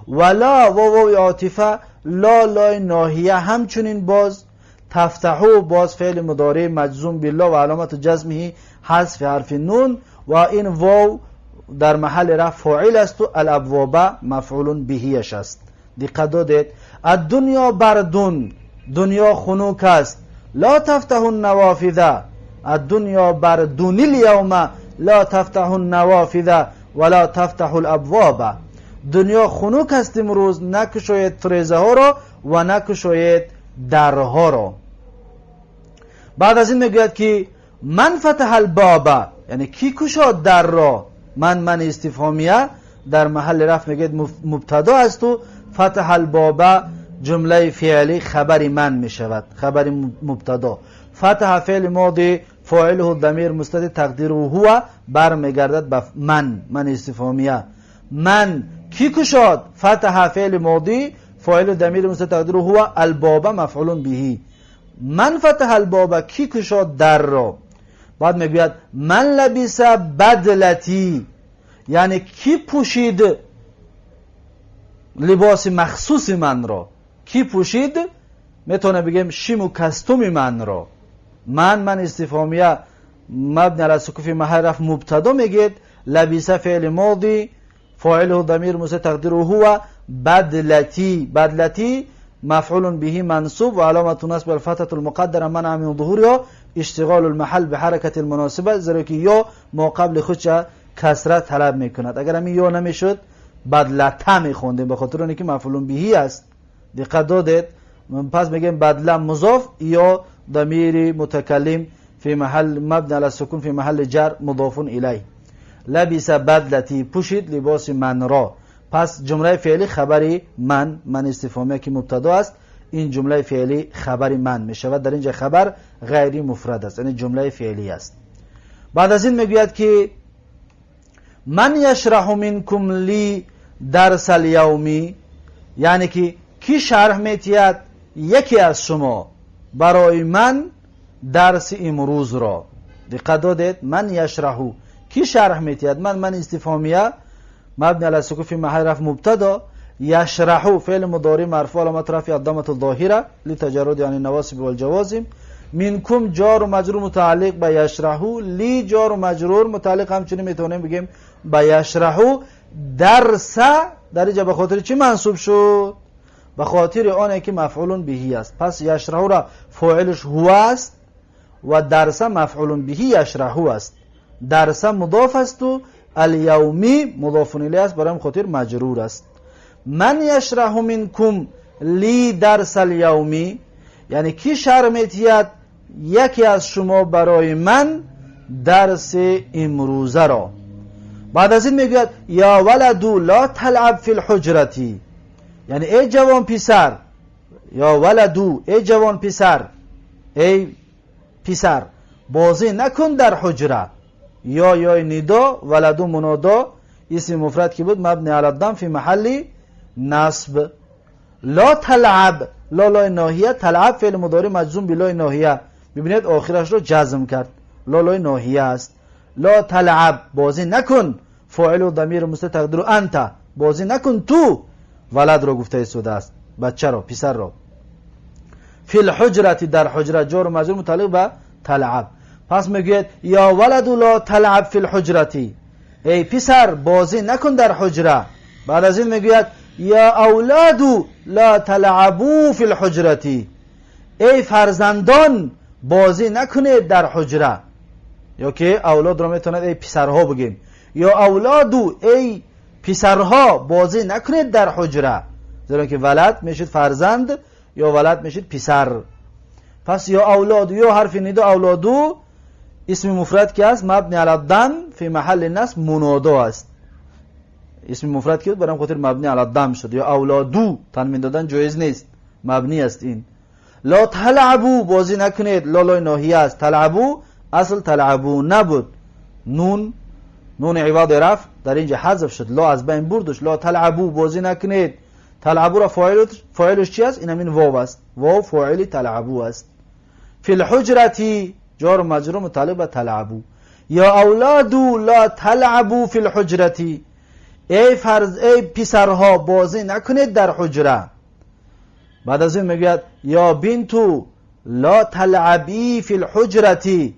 ولا واو عاطفه، لا لای ناهیه همچنین باز. تفتحو باز فعل مضارع مجزوم بالله و علامت جزمه حذف حرف نون و این واو در محل رفع فاعل است و الابواب مفعول بهیش است. دقت دادید؟ الدنیا بردون، دنیا خنک است. لا تفتح النوافذ، الدنیا بردون الیوم لا تفتح النوافذ ولا تفتح الابواب. دنیا خنک است امروز، نکشاید تریزه ها را و نکشاید درها را. بعد از این میگوید که من فتح الباب، یعنی کی کشاد در را. من، من استفهامیه در محل رفع میگه مبتدا است و فتح الباب جمله فعلی خبر من می شود، خبر مبتدا. فتح فعل ماضی فاعله ضمیر مستتر تقدیره هو برمیگردد به من، من استفهامیه. من کی کشاد؟ فتح فعل ماضی، فاعل ضمیر مستتر تقدیره هو، الباب مفعول به. من فتح الباب، کی کشاد در را؟ بعد میگوید من لبس بدلتی، یعنی کی پوشید لباس مخصوص من را؟ کی پوشید؟ میتونه بگیم شیم و کستوم من را. من استفهامیه مبنی علی سکون فی محل رفع مبتدا میگید. لبس فعل ماضی، فاعله ضمیر مستتر تقدیره هو، بدلتی، بدلتی مفعول به منصوب و علامت نصب الفتحة المقدره منع من ظهورها اشتغال المحل بحرکت المناسبه، زیرا که یا ما قبل خودش کسره طلب میکند. اگر همین یا نمیشد بدلته میخوندیم، به خاطر اینکه مفعول به است. دقت دادید؟ پس میگیم بدله مضاف یا ضمیر متکلم فی محل مبنی علی السکون فی محل جر مضاف الیه. لبس بدلتی، پوشید لباس من را. پس جمله فعلی خبری من، من استفهامیه که مبتدا است، این جمله فعلی خبر من می شود. در اینجا خبر غیری مفرد است، یعنی جمله فعلی است. بعد از این میگوید که من یشرح منکم لی درس الیومی، یعنی که کی شرح میتید یکی از شما برای من درس امروز را. دقت دادید؟ من یشرحو، کی شرح میتید؟ من، من استفهامیه مبنی علی السکون فی محل رفع مبتدا. یشرح فعل مضارع مرفوع، علامت رفع الضمه الظاهره لتجرد عن النواصب والجوازم. منکم جار و مجرور متعلق به یشرح، لی جار و مجرور متعلق همچنین میتونیم بگیم به یشرح. درس در اینجا به خاطر چی منصوب شد؟ به خاطر آنه که مفعول بهی است. پس یشرح را فاعلش هو است و درس مفعول بهی یشرح است. درس مضاف است و الیومی مضاف الیه است، برای خاطر مجرور است. من یشرح منکم لی درس الیومی، یعنی کی شرح میتید یکی از شما برای من درس امروزه را. بعد از این میگوید یا ولدو لا تلعب فی الحجرتی، یعنی ای جوان پسر، یا ولدو ای جوان پسر، ای پسر بازی نکن در حجره. یا یا ندا، ولدو منادا، اسم مفرد که بود مبنی علی الضم فی محل نصب. لا تلعب، لا لای ناهیه، تلعب فعل مضارع مجزوم بلای ناهیه. ببینید آخرش رو جزم کرد، لا لای ناهیه است. لا تلعب بازی نکن، فاعل و ضمیر مستتر تقدیر انت، بازی نکن تو، ولد رو گفته ایستاده است، بچه رو، پسر رو. فی الحجرت در حجره، جار و مجرور متعلق به تلعب. پس میگوید یا ولد لا تلعب فی الحجرتی، ای پسر بازی نکن در حجره. بعد از این میگوید یا اولاد لا تلعبوا فی الحجرتی، ای فرزندان بازی نکنید در حجره. یا که اولاد رو میتونید ای پسرها بگیم، یا اولادو ای پسرها بازی نکنید در حجره، زیرا که ولد میشید فرزند یا ولد میشید پسر. پس یا اولاد یا حرف ندا، اولادو اسم مفرد که است مبنی علی الضم فی محل نصب منادا است. اسم مفرد که بود برام خاطر مبنی علی الضم شد. یا اولادو تنوین دادن جایز نیست، مبنی است این. لا تلعبوا بازی نکنید، لا لای ناهیه است. تلعبوا اصل تلعبوا نبود، نون، نون عوض رفع در اینجا حذف شد، لا از بین بردش. لا تلعبوا بازی نکنید. تلعبوا را فاعلش چی است؟ این همین واو است، واو فاعل تلعبوا است. فی الحجرتی جار و مجرور متعلق به تلعبوا. یا اولادو لا تلعبوا فی الحجرتی، ای فرز ای پسرها بازی نکنید در حجره. بعد از این میگوید یا بنتو لا تلعبی فی الحجرتی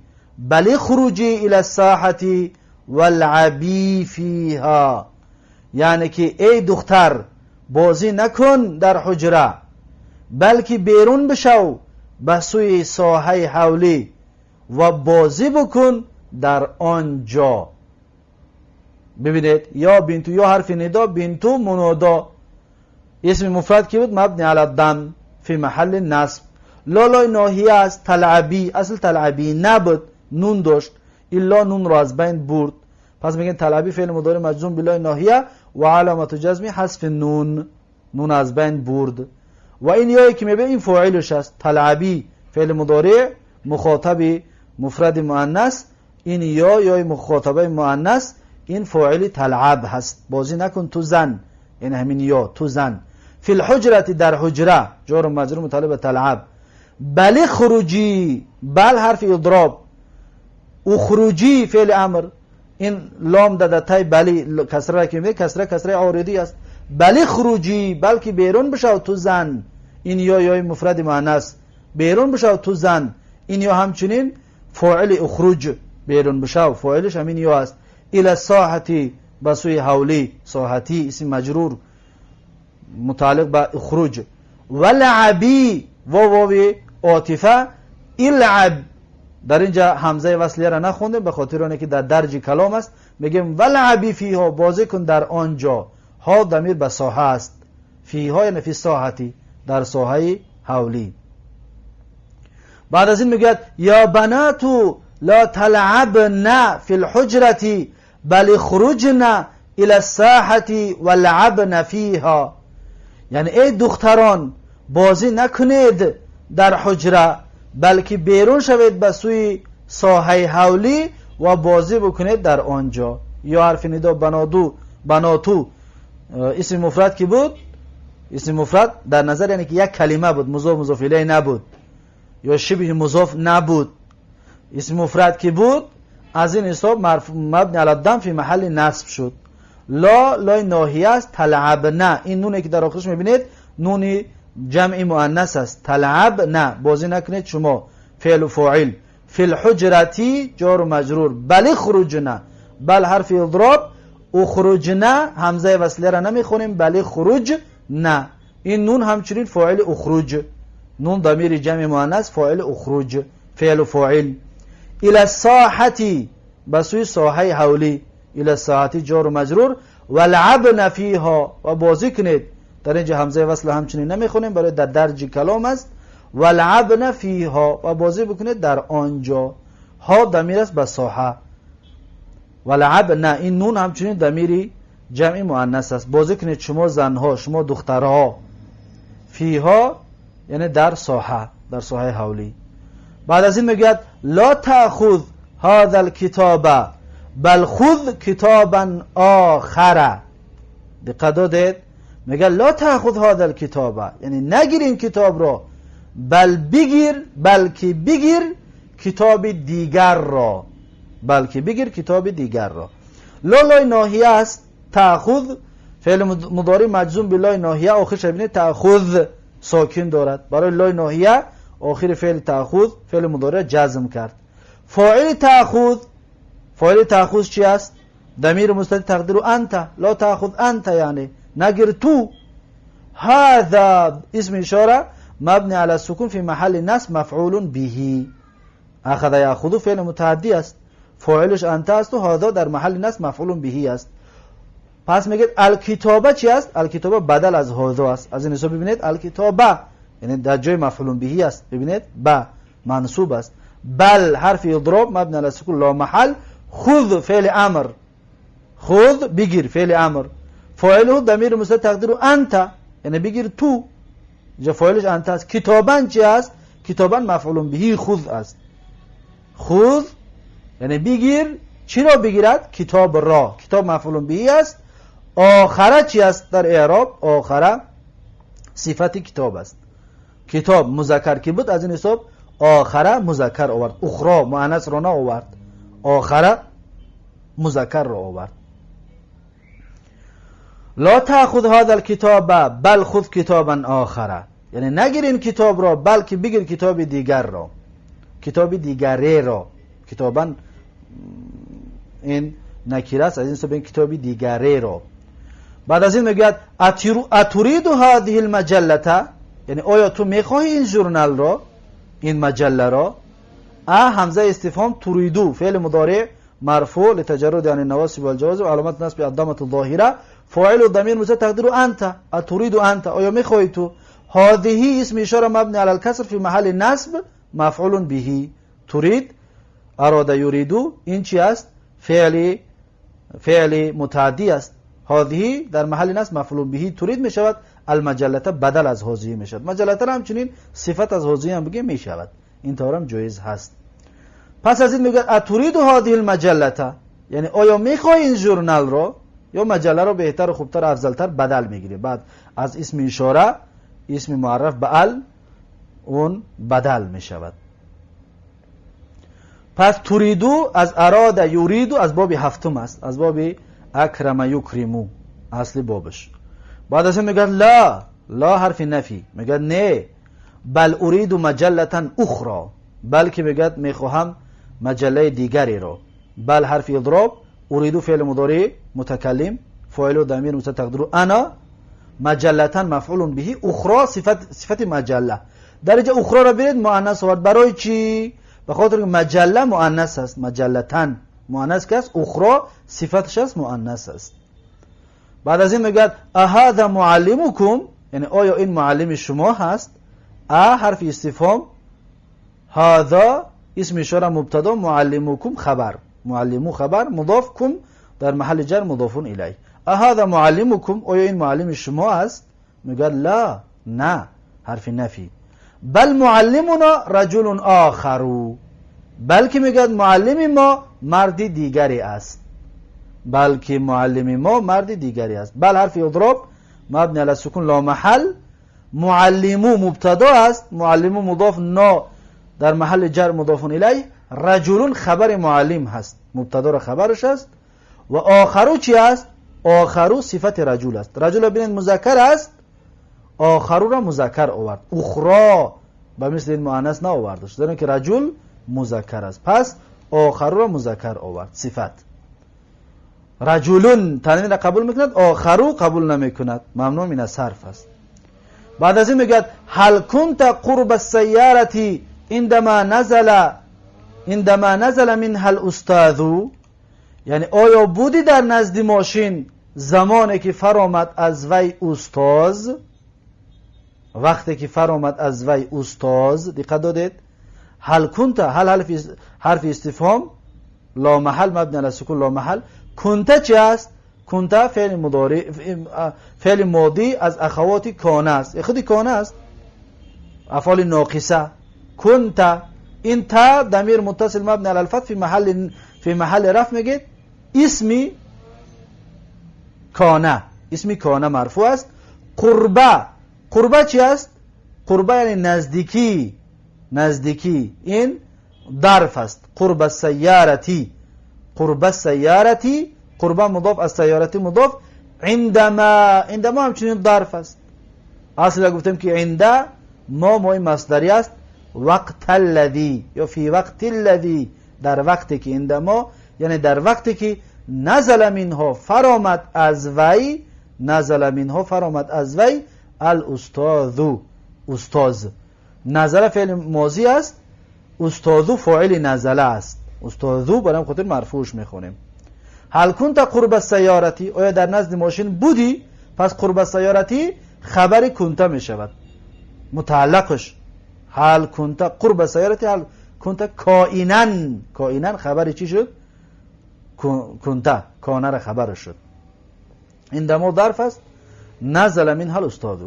بل اخرجی الی الساحة والعبی فیها، یعنی که ای دختر بازی نکن در حجره، بلکه بیرون بشو به سوی ساحه حولی و بازی بکن در آنجا. ببینید یا بنتو یا حرف ندا، بنتو منادا، اسم مفرد که بود مبنی علی الضم فی محل نصب. لا لای ناهیه است. تلعبی اصل تلعبی نبود، نون داشت، الا نون را از بین برد. پس میگن تلعبی فعل مضارع مجزوم بلای ناهیه و علامت جزمی حذف نون، نون از بین برد. و این یایی که میبینید این فاعلش است. تلعبی فعل مضارع مخاطب مفرد مؤنث، این یا یا مخاطبه مؤنث، این فاعل تلعب هست. بازی نکن تو زن، این همین یا تو زن. فی الحجرة در حجره، جار و مجرور متعلق به تلعب. بل خروجی، بل حرف اضراب، اخروجی فعل امر، این لام در تای بلی کسره که میگه کسره کسره عارضی است. بل خروجی بلکه بیرون بشو تو زن، این یا یا مفرد مؤنث، بیرون بشو تو زن، این یا همچنین فاعل اخروج، بیرون بشو فاعلش همین یا است. الى الساحتی به سوی حولی، ساحتی اسم مجرور متعلق به اخروج. ولعبی واو عاطفه، العب در اینجا همزه وصلیه را نخوندیم به خاطر اونه که در درج کلام است. میگیم ولعبی فیها، بازی کن در آنجا. ها ضمیر به ساحه است، فیها یعنی فی ساحتی، در ساحه حولی. بعد از این میگوید یا بناتو لا تلعبن فی الحجرة بل خرجن الى الساحة ولعبن فیها. یعنی ای دختران بازی نکنید در حجره، بلکه بیرون شوید به سوی ساحه حولی و بازی بکنید در آنجا. یا حرف ندا بنادو، بناتو اسم مفرد که بود، اسم مفرد در نظر یعنی که یک کلمه بود، مضاف مضاف الیه نبود یا شبه مضاف نبود. اسم مفرد که بود از این حساب مبنی علی الضم فی محل نصب شد. لا لای ناهیه است، تلعبنه، این نونی که در آخرش میبینید نون جمع مؤنث است. تلعب نه بازی نکنید شما، فعل و فاعل. فی الحجرتی جار و مجرور، بل خروجنه، بل حرف اضراب، اخرجنه همزه وصله را نمیخونیم، بل خروج نه، این نون همچنین فاعل اخرج، نون ضمیر جمع مؤنث فاعل اخرج، فعل و فاعل. الى الساحتی به سوی ساحه حولی، الى الساحتی جار و مجرور، ولعبن فیها و بازی کنید. در اینجا همزه وصل همچنین نمیخونیم برای در درج کلام است. ولعبن فیها و بازی بکنید در آنجا. ها ضمیر است به ساحه. ولعبن این نون همچنین ضمیر جمع مؤنث است. بازی کنید شما زنها، شما دخترها. فیها یعنی در ساحه، در ساحه حولی. بعد از این میگوید لا تأخذ هذا الکتاب بل خذ کتابا آخر. دقت دادید؟ میگه لا تأخذ هذا الکتاب یعنی نگیر این کتاب را، بل بگیر، بلکه بگیر کتاب دیگر را، بلکه بگیر کتاب دیگر را. لا لای ناهیه است، تأخذ فعل مضارع مجزوم بالای ناهیه، آخرش ببینید تأخذ ساکن دارد. برای لای ناهیه آخر فعل تأخذ فعل مضارع جزم کرد. فاعل تأخذ، فاعل تأخذ چی است؟ ضمیر مستتر تقدیر انت، لا تأخذ انت یعنی نگیر تو. هذا اسم اشاره مبنی علی السکون فی محل نصب مفعول به. اخذ یاخذ فعل متعدی است، فاعلش انت است و هذا در محل نصب مفعول به است. پس میگه الکتابه چی است؟ الکتابه بدل از هذا است. از این حساب ببینید الکتابه یعنی در جای مفعول به است. ببینید با منصوب است. بل حرف اضراب مبنی علی السکون لا محل. خذ فعل امر، خذ بگیر فعل امر، فاعله ضمیر مستتر تقدیر انت یعنی بگیر تو، اینجا فاعلش انت است. کتابن چی است؟ کتابن مفعول به خذ است. خذ یعنی بگیر، چی را بگیرد؟ کتاب را. کتاب مفعول به است. آخره چی است در اعراب؟ آخره صفت کتاب است. کتاب مذکر که بود از این حساب آخره مذکر آورد، اخرى مؤنث را نه آورد، آخره مذکر را آورد. لا تأخذ هذا الكتاب بل خذ کتابا آخر، یعنی نگیر این کتاب را بلکه بگیر کتاب دیگر را، کتاب دیگره را. کتابا این نکره است، از این حساب این کتاب دیگره را. بعد از این میگوید اترید هذه المجله، یعنی آیا تو میخواهی این ژورنال را، این مجله را؟ ا همزه استفهام تريدو فعل مضارع مرفوع لتجرد عن النواصب والجوازم علامت نصب الضمه الظاهره فاعل الضمير مستتر تقدير انت اتريد انت آیا میخواهی تو. هذه اسم اشاره مبنی علی الکسر فی محل نصب مفعول به. تريد اراد یريد این چی است؟ فعل متعدی است. هذه در محل نصب مفعول به تريد می شود، المجله بدل از هذه می شود. مجله همچنین صفت از هذه هم بگیم می شود، این طور هم جایز هست. پس از این میگه أتريد هذه المجلة، یعنی آیا میخوای این ژورنال رو یا مجله رو بهتر و خوبتر و افضلتر بدل میگیری. بعد از اسم اشاره اسم معرف به ال اون بدل میشود. پس تريد از أراد يريد از باب هفتم است، از باب أكرم يكرم اصلی بابش. بعد از این میگه لا، لا حرف نفی، میگه نه، بل أريد مجلة أخرى، بلکه میگه میخواهم مجله دیگری رو. بل حرف اضراب، أريد فعل مضارع متکلم، فاعل ضمیر مستتر تقدیره أنا، مجلة مفعول به، أخرى صفت مجله. در اینجا أخرى را ببینید مؤنث آورد. برای چی؟ به خاطر که مجله مؤنث است، مجلة مؤنث که است، أخرى صفتش است، مؤنث است. بعد از این میگه أهذا معلمكم، یعنی آیا این معلم شما هست؟ أ حرف استفهام، هذا اسم اشاره مبتدا، معلمكم خبر، معلمو خبر، مضاف كم در محل جر مضاف الیه. أهذا معلمكم، آیا این معلم شما است؟ میگه لا، نه، حرف نفی. بل معلمنا رجل آخر، بلکه میگه معلم ما مرد دیگری است، بلکه معلم ما مرد دیگری است. بل حرف اضراب مبنی علی السکون لا محل، معلمو مبتدا است، معلمو مضاف نا در محل جر مضاف الیه، رجل خبر معلم هست، مبتدا را خبرش است. و آخرو چی است؟ آخرو صفت رجل است. رجل ببینید مذکر است، آخرو را مذکر آورد، أخرى به مثل این مؤنث نه آوردش، زیرا که رجل مذکر است، پس آخرو را مذکر آورد. صفت رجل تنوین را قبول میکند، آخرو قبول نمیکند، ممنوع من الصرف است. بعد از این میگه هل كنت قرب السيارة عندما نزل منها الاستاذ، یعنی آیا بودی در نزد ماشین زمانی که فرامد از وی استاذ؟ وقتی که فرامد از وی استاذ، دقت دادید؟ هل كنت، هل حرف استفهام لا محل مبنی علی السکون لا محل. كنت چی است؟ كنت فعل مضارع، فعل ماضی از اخوات كان است، خودی كان است، افعال ناقصه. كنت این تا ضمیر متصل مبنی علی الفتح في محل رفع، میگید اسمی كان، اسمی كان مرفوع است. قرب، قرب چی است؟ قرب یعنی نزدیکی، نزدیکی این ظرف است. قرب السيارة، قرب السيارة، قرب مضاف، السيارة مضاف، عندما، عندما همچنین ظرف است. اصلا گفتیم که عند ما مای مصدری است، وقت الذي یا في وقت الذي، در وقتی که، عندما یعنی در وقتی که، نزل منها فرامد از وی، نزل منها فرامد از وی، الاستاذ استاذ. نزل فعل ماضی است، استاذ فاعل نزل است، استاذ برام خاطر مرفوعش میخونیم. هل كنت قرب السيارة، آیا در نزد ماشین بودی؟ پس قرب السيارة خبر كنت میشود، متعلقش. هل كنت قرب السيارة، هل كنت كائنا، كائنا خبر چی شد؟ كنت، كان را خبر شد. عندما ظرف است. نزل منها الاستاذ.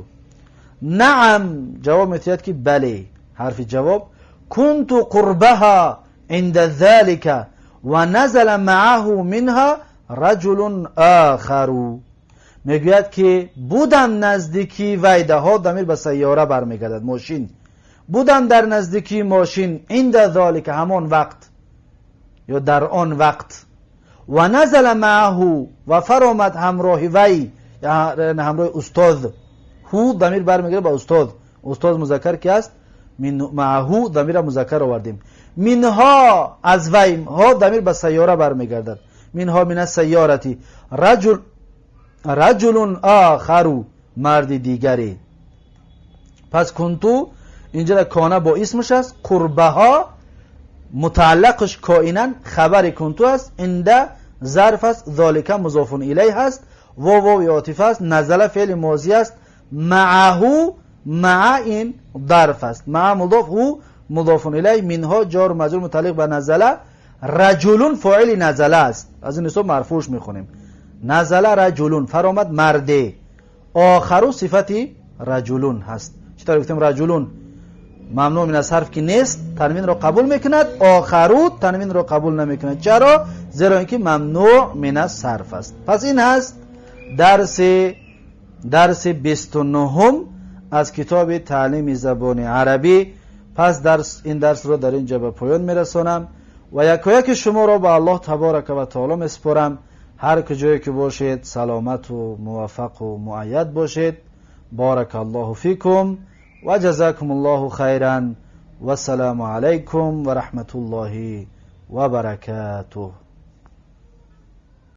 نعم، جواب میتید که بله، حرف جواب. كنت قربها عند ذلك ونزل معه منها رجل آخر، میگوید که بودم نزدیکی وی، ها ضمیر به سیاره برمیگردد، ماشین، بودم در نزدیکی ماشین، عند ذلك همان وقت یا در آن وقت، و نزل معه و فرامد همراه وی، یعنی همراه استاد، هو ضمیر برمیگرده به استاد، استاد مذکر که است، من معه ضمیر مذکر آوردیم. منها از وی، ها ضمیر به سیاره برمیگردد، منها من السيارة رجل، رجل آخر مرد دیگری. پس كنت اینجا كان با اسمش است، قربها متعلقش كائنا خبر كنت است، عند ظرف است، ذلك مضاف الیه هست، واو واو عاطفه است، نزل فعل ماضی است، معه مع این ظرف است، مع مضاف، هو مضاف الیه، منها جار مجرور متعلق به نزل، رجل فاعل نزل است، از این حساب مرفوعش میخونیم. نزل رجل فرامد مرده، آخر صفتی رجل هست. چطور گفتیم رجل Мамнӯъ мин ас-сарф ки нест, танвинро қабул мекунад, охару танвинро қабул намекунад. Чаро? Зеро инки мамнӯъ мин ас-сарф аст. Пас ин ҳаст дарси 29 аз китоби таълими забони арабӣ. Пас ин дарсро дар инҷа ба поён мерасонам ва якояки шуморо ба Аллоҳ таборака ва таоло месупорам. Ҳар куҷое ки бошед, саломату муваффақу муайяд бошед. Барака Аллоҳу фикум ва ҷазакум Аллоҳу хайран. Вассалому алайкум ва раҳматуллоҳи ва баракатуҳ.